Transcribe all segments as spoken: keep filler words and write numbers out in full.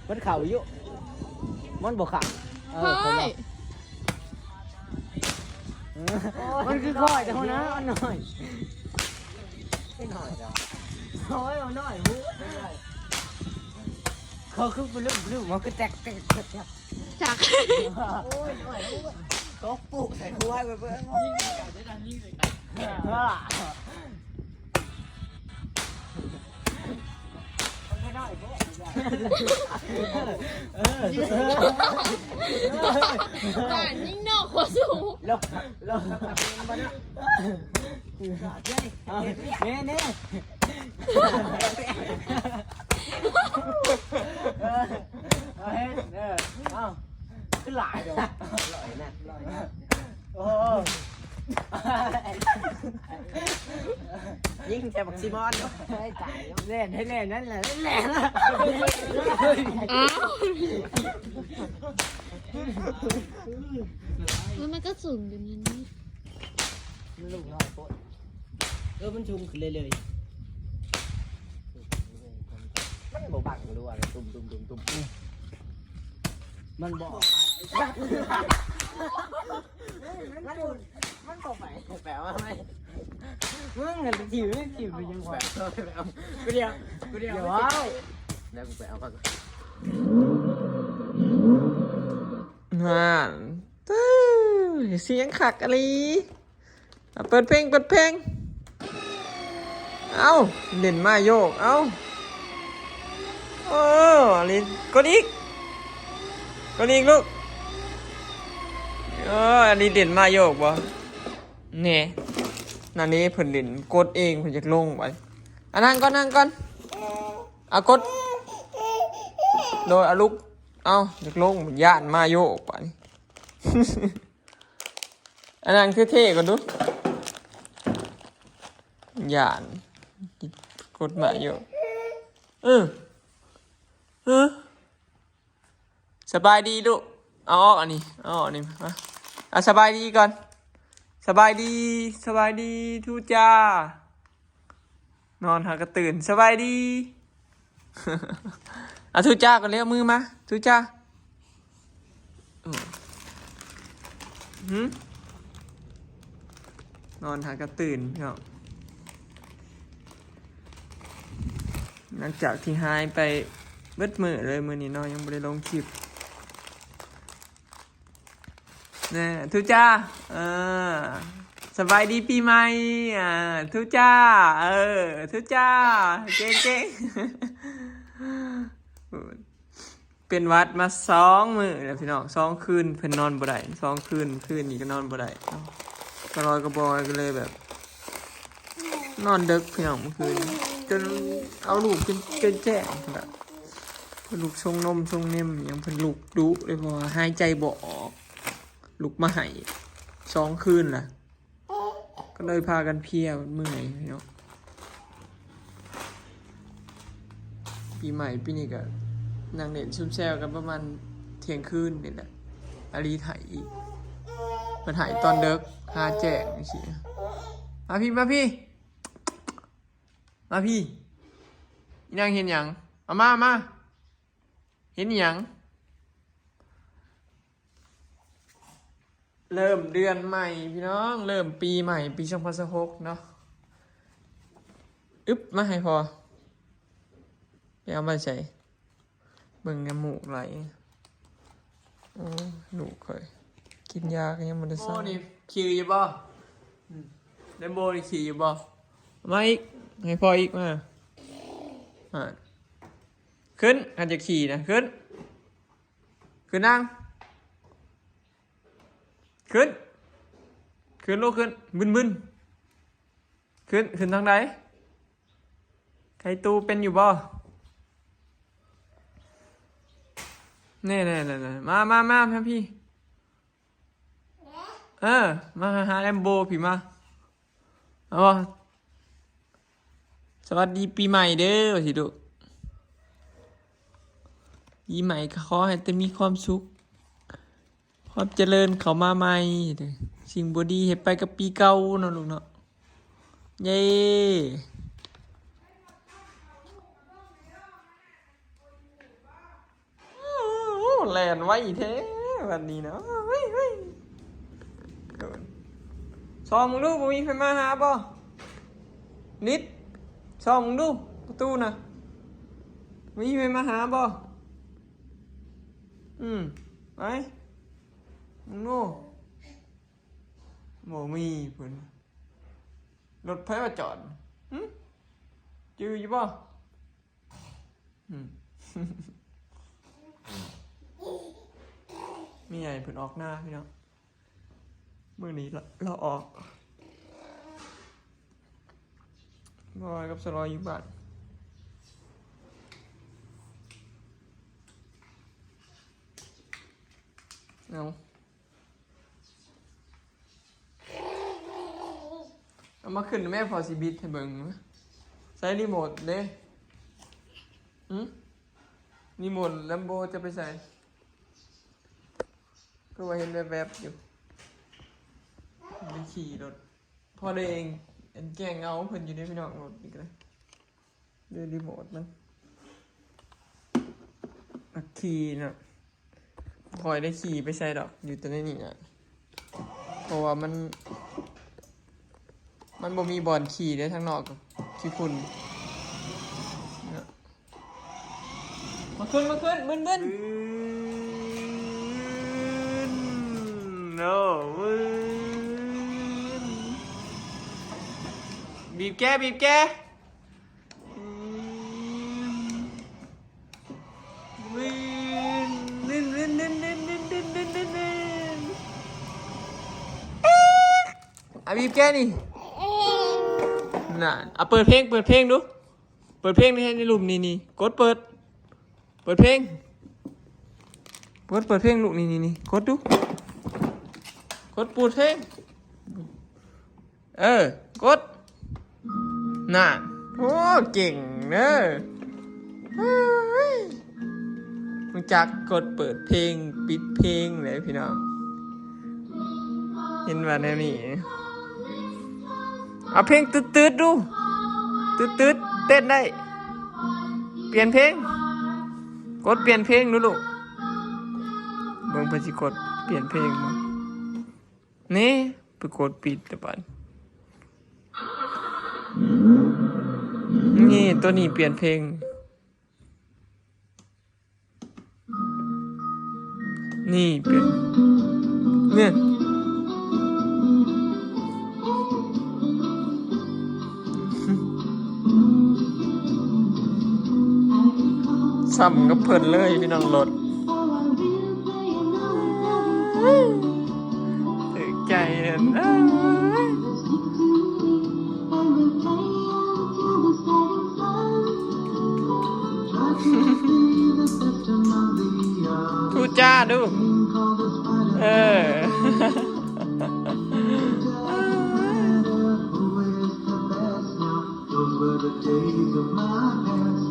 มันเข่าอยู่ มันบ่เข่า เออ เฮ้ย เออ มันคือคอยแต่หัวหน้าอันน้อย ไม่น้อยจ้ะ โอ้ยเอาหน่อยหู เขาคือปลื้มปลื้มมันคือแตกแตกแตกแตก จัก โอ้ยหน่อยหู ตกปุ๊กใส่หัวไปเบิ่ง บ้านยิ่งนอกหัวสูง ลงลงเน่เน่เอาเฮ้ยเออเอาคือหลายเดี๋ยวลอยนะลอยนะโอ้ ยิงใส่บักซีมอนเนาะ เล่นให้เล่นนั่นแหละเล่นแหละ อ้าว มันมันก็สูงอยู่นั่นนี่ มันลูกน้อยโพด เออมันสูงขึ้นเรื่อยๆ มันบ่บังรู้ว่าตุ่มตุ่มตุ่มตุ่ม มันบอก มันมันบอกไปแปลว่าไม่ มึงเห็นผิวผิวไปยังไง กูเดียวกูเดียว เดี๋ยวเอา แล้วกูไปเอาก่อน นั่น ตื้อ เสียงคักอีหลี อ่ะ เปิดเพลง เปิดเพลง เอ้า เด่นมาโยก เอ้า โอ้ อันนี้ กดอีก กดอีกลูก เออ อันนี้เด่นมาโยกบ่ แหน่ นั่นนี่เพิ่นเด่นกดเอง เพิ่นอยากลงไป อ่ะ นั่งก่อน นั่งก่อน อ่ะ กด โดย อ่ะ ลุก เอ้า อยากลง ย้านมาโยกไป อันนั้นคือเท่กว่าดู ย้าน กดมาโยก เออ เออ สบายดีลูก เอาออกอันนี้ เอาออกอันนี้มา อ่ะ สบายดีก่อน สบายดี สบายดี ทูจ้า นอนหากระตื่น สบายดี อ่ะ ทูจ้าก่อนเร็ว มือมา ทูจ้า อืมหืม นอนหากระตื่นเนาะ หลังจากที่หายไปเบิดมื้อเลย มื้อนี้เนาะ ยังบ่ได้ลงคลิป นะ ทูจ้า เออ สบายดีปีใหม่ อ่า ทูจ้า เออ ทูจ้า เก่งเก่ง เป็นหวัดมาสองมื้อแล้วพี่น้อง สองคืน เพิ่นนอนบ่ได้ สองคืน คืนนี้ก็นอนบ่ได้ เอ้า กะลอยกะบอยก็เลยแบบ นอนดึกพี่น้องเมื่อคืน จนเอาลูกจน จนแจ้งแบบ ลูกชงนมชงเนมยังเพิ่นลูกดุเลย เพราะว่าหายใจบ่ออก ลูกมาไห้สองคืนละ ก็เลยพากันเพลียเมื่อยพี่น้อง ปีใหม่ปีนี้ก็นั่งเล่นซุ่มแซวกันประมาณเที่ยงคืนนี่แหละ อาลีไห้อีก มันไห้ตอนดึก หาแจ้งจังซี้ มาพี่ มาพี่ มาพี่ อีนางเห็นหยัง เอามา มา เห็นหยัง เริ่มเดือนใหม่พี่น้อง เริ่มปีใหม่ ปีสองพันสิบหกเนาะ อึ๊บ มาให้พอ ไปเอามาใส่ เบิ่งน้ำมูกไหล โอ้ ลูกข่อย กินยาก็ยังบ่ได้เซา โอ้ นี่ ขี่อยู่บ่ อืม เรนโบว์นี่ ขี่อยู่บ่ มาอีก ให้พ่ออีก มา อ่า ขึ้น อาจจะขี่นะ ขึ้น ขึ้นนั่ง ขึ้น ขึ้นลูก ขึ้น บึนบึน ขึ้น ขึ้นทางใด ไข่ตูเป็นอยู่บ่ แน่ๆๆๆ มา มา มา มาพี่ เออ มาหาแรมโบ้พี่มา เอาบ่ สวัสดีปีใหม่เด้อ ว่าสิลูก ปีใหม่ก็ขอให้แต่มีความสุข ความเจริญเข้ามาใหม่เด้อ สิ่งบ่ดีให้ไปกับปีเก่าเนาะลูกเนาะ เย้ แล่นไวแท้วันนี้นะ เฮ้ย เฮ้ย ซองมึงดู บ่มีไผมาหาบ่ นิด ซองมึงดู ประตูน่ะ บ่มีไผมาหาบ่ อืม ไป มึงดู บ่มีเพิ่น รถไผมาจอด หึ จื่ออยู่บ่ อืม แม่ใหญ่เพิ่นออกนาพี่น้อง มื้อนี้ลาว ลาวออก บ่าวกับสลอยอยู่บ้าน เอา เอามาขึ้นแม่ พอสิบิดให้เบิ่ง ใส่รีโมทเด้ หึ รีโมทแลมโบจะไปใส่ ก็ว่าเห็นแวบๆอยู่ ไปขี่รถ พอได้เอง อันแกล้งเอาเพิ่นอยู่ในพี่น้องรถนี่ก็ได้ ด้วยรีโมทมัน อ่ะ ขี่เนาะ บ่ค่อยได้ขี่ไปใส่ดอก อยู่แต่ในนี่นะ เพราะว่ามัน มันบ่มีบ่อนขี่เด้ ทางนอกก็ขี้ฝุ่นเนาะ มาขึ้น มาขึ้น บึ้นบึ้น บึ้น โอ้ บึ้น บีบแก บีบแก อ่ะ บีบแกนี่ น่ะ อ่ะ เปิดเพลง เปิดเพลงดู เปิดเพลงใน ในลุ่มนี่ นี่ กดเปิด เปิดเพลง กดเปิดเพลงลูก นี่ นี่ นี่ กดดู กดเปิดเพลง เออ กด น่ะ โอ้ เก่งเด้อ เฮ้ย รู้จักกดเปิดเพลง ปิดเพลงเลยพี่น้อง เห็นว่าแนวนี้ เอาเพลงตืดๆดู ตืดๆ เต้นได้ เปลี่ยนเพลง กดเปลี่ยนเพลงดูลูก เบิ่งเพิ่นสิกดเปลี่ยนเพลงบ่ นี่ ไปกดปิดแต่บัด นี่ ตัวนี้เปลี่ยนเพลง นี่เปลี่ยน เนี่ย ซ้ำกับเพิ่นเลยพี่น้องรถ ถือใจนั่นเอ้ย ทูจ้าดู เออ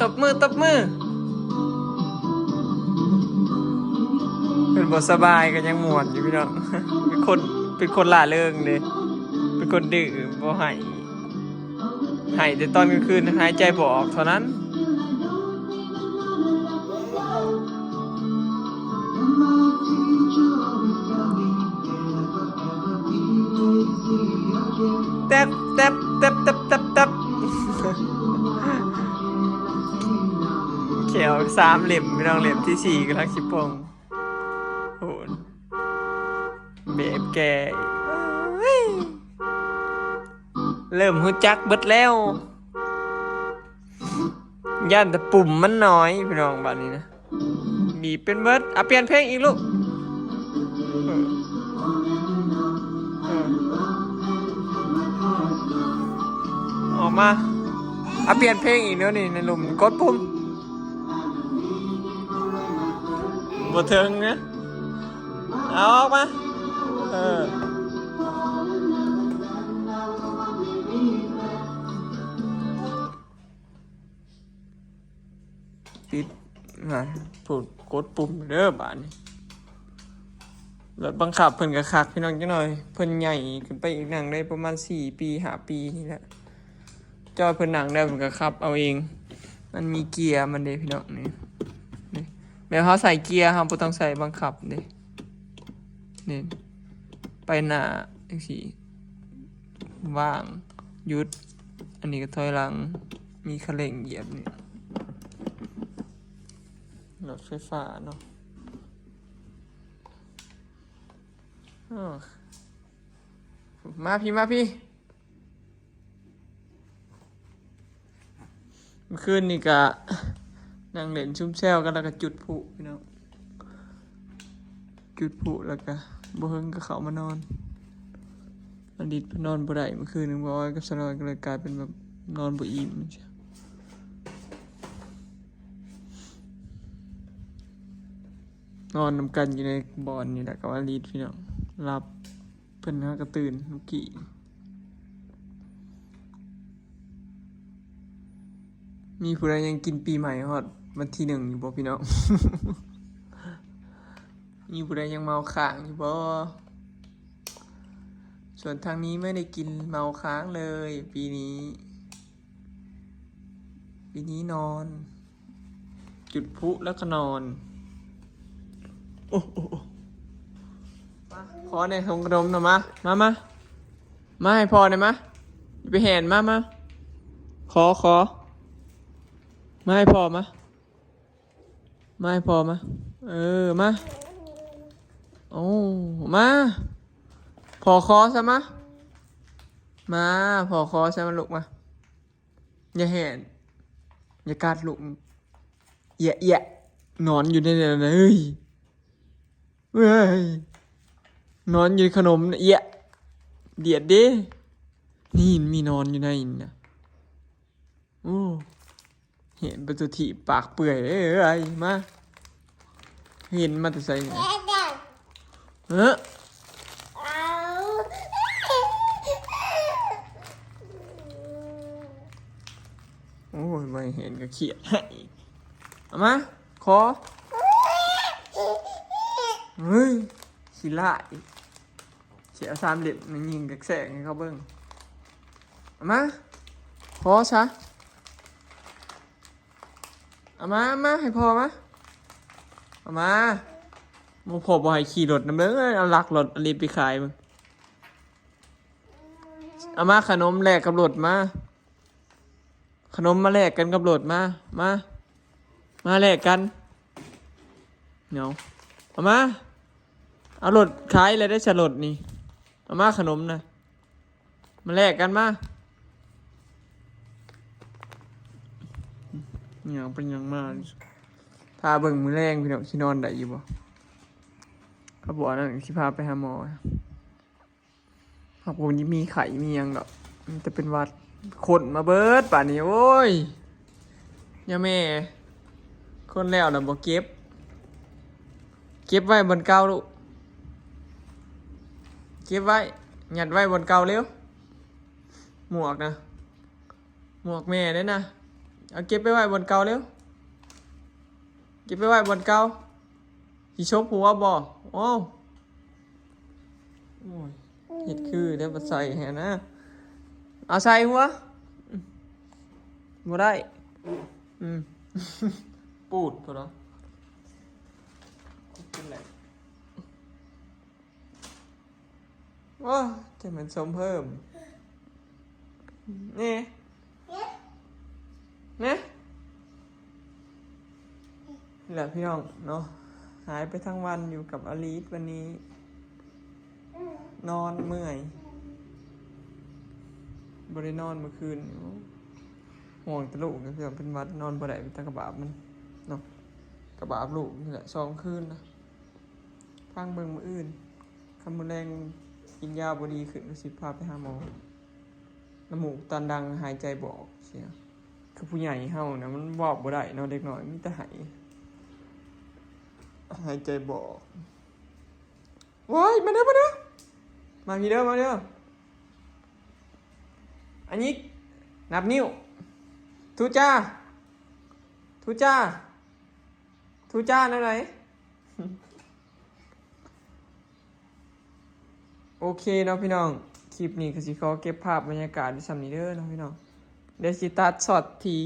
ตบมือ ตบมือ เป็นบ่สบายก็ยังม่วนอยู่พี่น้อง เป็นคน เป็นคนร่าเริงเด้ เป็นคนดื้อ บ่ไห้ ไห้แต่ตอนกลางคืน หายใจบ่ออกเท่านั้น แต๊บ แต๊บ แต๊บ แต๊บ แต๊บ แต๊บ แขวสามเล่ม พี่น้อง เล่มที่สี่กำลังสิป่ง โหน แบบแก่ เอ้ย เริ่มรู้จักเบิดแล้ว ย่านแต่ปุ่มมันน้อย พี่น้อง บัดนี้นะ บีบเป็นเบิด อ่ะ เปลี่ยนเพลงอีกลูก เออ เออ ออกมา อ่ะ เปลี่ยนเพลงอีกแล้วนี่ ในลุ่ม กดปุ่ม บ่เทิงนะ เอาออกมา เออ ปิด มา พูด กดปุ่มเด้อบาดนี้ รถบังคับเพิ่นก็คักพี่น้องจักหน่อย เพิ่นใหญ่ขึ้นไปอีก นั่งได้ประมาณสี่ปี ห้าปีนี่แหละ จอยเพิ่นนั่งได้เพิ่นก็ขับเอาเอง มันมีเกียร์มันเด้พี่น้อง นี่ นี่ แบบเฮาใส่เกียร์ เฮาบ่ต้องใส่บังคับเด้ นี่ ไปหน้าจังซี่ ว่าง หยุด อันนี้ก็ถอยหลัง มีคันเร่งเหยียบนี่ รถไฟฟ้าเนาะ อ้อ มาพี้ มาพี้ เมื่อคืนนี่ก็นั่งเล่นซุ่มแซวกัน แล้วก็จุดพลุพี่น้อง จุดพลุแล้วก็บ่เฮิงก็เข้ามานอน อดีตนอนบ่ได้เมื่อคืนนี้ บ่ออยกับสาวนอยก็เลยกลายเป็นแบบนอนบ่อิ่ม นอนนำกันอยู่ในบ่อนนี่แหละกับอดีตพี่น้อง หลับ เพิ่นหากะตื่นเมื่อกี้ มีผู้ใดยังกินปีใหม่ฮอดวันที่หนึ่งอยู่บ่พี่น้อง มีผู้ใดยังเมาค้างอยู่บ่ ส่วนทางนี้ไม่ได้กินเมาค้างเลย ปีนี้ ปีนี้นอน จุดพลุแล้วก็นอน โอ้โอ้โอ้ มา ขอแหน่ ถุงขนมนะ มา มา มา มาให้พ่อหน่อย มา อย่าไปแหน มา มา ขอ ขอ มาให้พ่อ มา มาให้พ่อ มา เออ มา โอ้ มา พ่อขอซะ มา มา พ่อขอซะ มาลูก มา อย่าแหน อย่ากัดลูก เอียะเอียะ นอนอยู่ในนั้นนะ เฮ้ย เฮ้ย นอนอยู่ในขนมนะ เอียะ เดียดเด้ นี่มีนอนอยู่ในนี่นะ โอ้ เห็นประตูถีบปากเปื่อย เอ้ย มา เห็นมาแต่ไสนี่ เออ โอ้ย ไม่เห็นก็เขียดให้ เอามา ขอ เฮ้ย ขี้ร้าย เสียสามเหลี่ยมนี่ยิงกระแสงให้เขาเบิ่ง เอามา ขอซะ เอามา มา ให้พ่อมา เอามา บ่ พ่อบ่ให้ขี่รถนำเด้อ เอาลักรถอลิสไปขายมึง เอามา ขนมแลกกับรถมา ขนมมาแลกกันกับรถมา มา มาแลกกัน เนาะ เอามา เอารถขายเลยได้สลดนี่ เอามา ขนมนะ มาแลกกันมา หยังเป็นหยังมา พาเบิ่งมื้อแลงพี่น้อง สินอนได้อยู่บ่ เขาบอกนั่นสิพาไปหาหมอ ครับผมยังมีไข้มีหยังดอก มันจะเป็นหวัด คนมาเบิดป่านนี้ โอ้ย ยาแม่ คนแล้วน่ะบ่เก็บ เก็บไว้บนเก่าลูก เก็บไว้ ยัดไว้บนเก่าเร็ว หมวกนะ หมวกแม่เด้นะ เอาเก็บไปไว้บนเก่าเร็ว เก็บไปไว้บนเก่า สิชกหัวบ่ โอ้ โอ้ย เฮ็ดคือได้บ่ใส่แฮะนะ เอาใส่หัว บ่ได้ อืม ปูดพุ้นเนาะ เป็นไร ว้า จะเป็นสมเพิ่ม นี่ นี่ นี่แหละพี่น้องเนาะ หายไปทั้งวันอยู่กับอลิสวันนี้ นอนเมื่อย บ่ได้นอนเมื่อคืน ห่วงแต่ลูกก็คือเป็นหวัด นอนบ่ได้ เป็นตากระบาบมันเนาะ กระบาบลูกนี่แหละ สองคืนนะ ฟังเบิ่งมื้ออื่น คันมื้อแลงกินยาบ่ดีขึ้นก็สิพาไปหาหมอ น้ำมูกตันดังหายใจบ่ออกเสีย คือผู้ใหญ่เฮานะมันเว้าบ่ได้เนาะ เด็กน้อยมีแต่ไห้ หายใจบ่ออก โอ้ย มาเด้อ มาเด้อ มาพี้เด้อ มาเด้อ อันนี้ นับนิ้ว ทูจ้า ทูจ้า ทูจ้า แนวไหน โอเคเนาะพี่น้อง คลิปนี้ก็สิขอเก็บภาพบรรยากาศไว้ส่ำนี้เด้อเนาะพี่น้อง เดี๋ยวสิตัดช็อตที่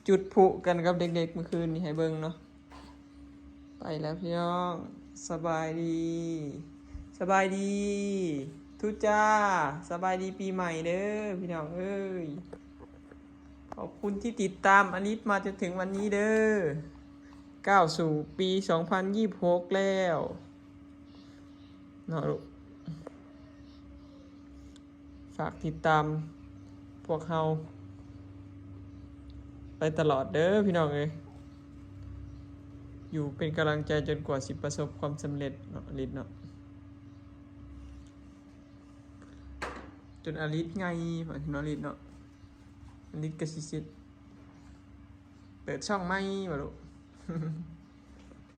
จุดพลุกันกับเด็กๆเมื่อคืนนี้ให้เบิ่งเนาะ ไปแล้วพี่น้อง สบายดี สบายดี ทุจ้า สบายดีปีใหม่เด้อพี่น้องเอ้ย ขอบคุณที่ติดตามอลิสมาจนถึงวันนี้เด้อ ก้าวสู่ปีสองพันยี่สิบหกแล้วเนาะลูก ฝากติดตามพวกเฮาไปตลอดเด้อพี่น้องเอ้ย อยู่เป็นกำลังใจจนกว่าสิประสบความสำเร็จเนาะอลิสเนาะ จนอลิสไงว่าซั่นเนาะอลิสเนาะ อลิสก็สิสิเปิดช่องใหม่บ่ลูก